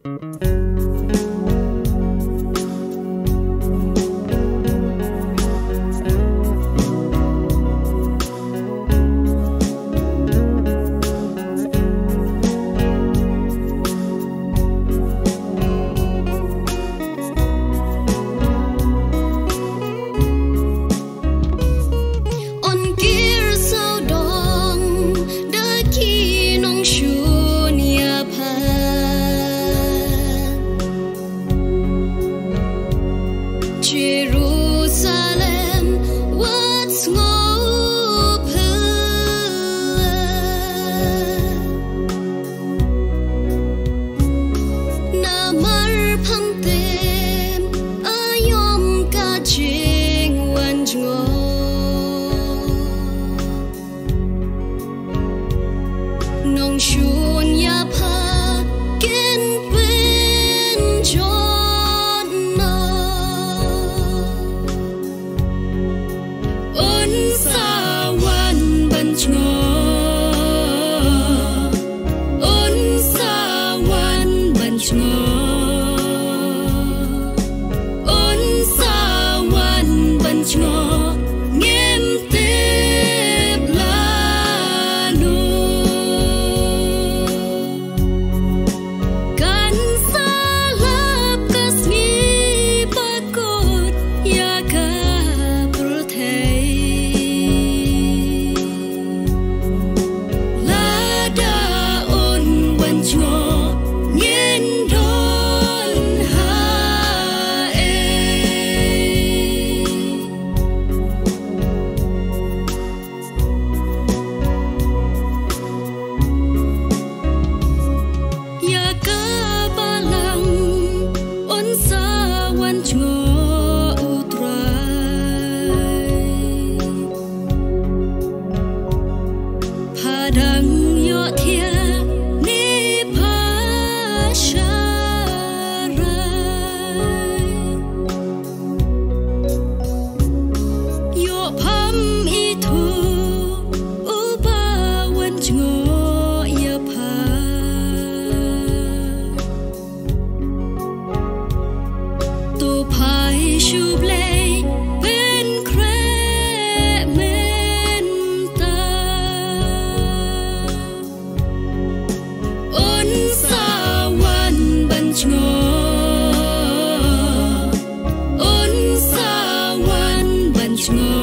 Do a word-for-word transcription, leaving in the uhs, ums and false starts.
Un kir sawdong da ki nongshun ïaphan. Jerusalem wat sngewphylla. Namar phan tem aïom ka jingwan jngoh. Nongshun ïaphan kin pynjot noh. Un sa wan ban jngoh. Un sa wan ban jngoh. Un sa wan ban jngoh. Ngim tip lano. Kan sa lap ka sngi ba kut ïa ka pyrthei. Lada un wan jngoh ngin don haei. Ïa ka balang un sa wan jngoh U Trai. Pha dang ïohthiah ne pha sharai. Ïoh pham ithuh uba wan jngoh ïa pha. To phai sha U Blei pynkhreh mynta. Un sa wan ban jngoh. Un sa wan ban jngoh.